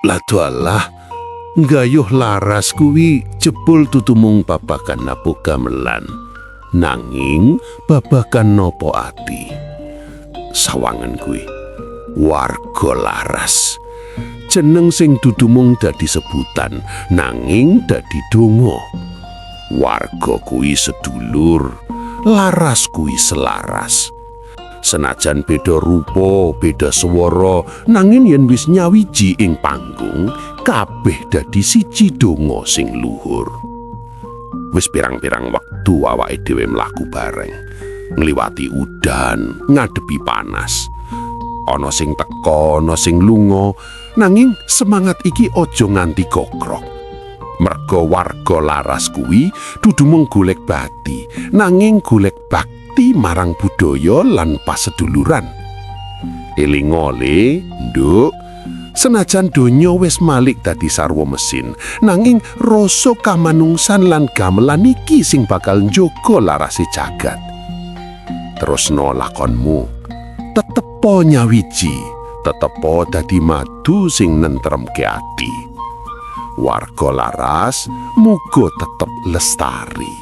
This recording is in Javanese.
Ladoalah, nggayuh laras kuwi jebul dudu mung babagan nabuh gamelan. Nanging babagan nopo ati. Sawangen kuwi. Warga Laras. Jeneng sing dudu mung dadi sebutan, nanging dadi donga. Warga kuwi sedulur, laras kuwi selaras. Senajan beda rupa, beda swara, nanging yen wis nyawiji ing panggung, kabeh dadi siji donga sing luhur. Wis pirang-pirang wektu awake dhewe mlaku bareng, ngliwati udan, ngadepi panas. Ana sing teka, ana sing lunga, nanging semangat iki aja nganti kokrok. Merga Warga Laras kuwi dudu mung golek bati, nanging golek bakti marang budaya lan paseduluran. Elingo le, Nduk, senajan donya wis malik dadi sarwa mesin, nanging rasa kamanungsan lan gamelan iki sing bakal njaga larase jagat. Terusno lakonmu, tetepo nyawiji, tetepo dadi madu sing nentremke ati. Warga Laras muga tetep lestari.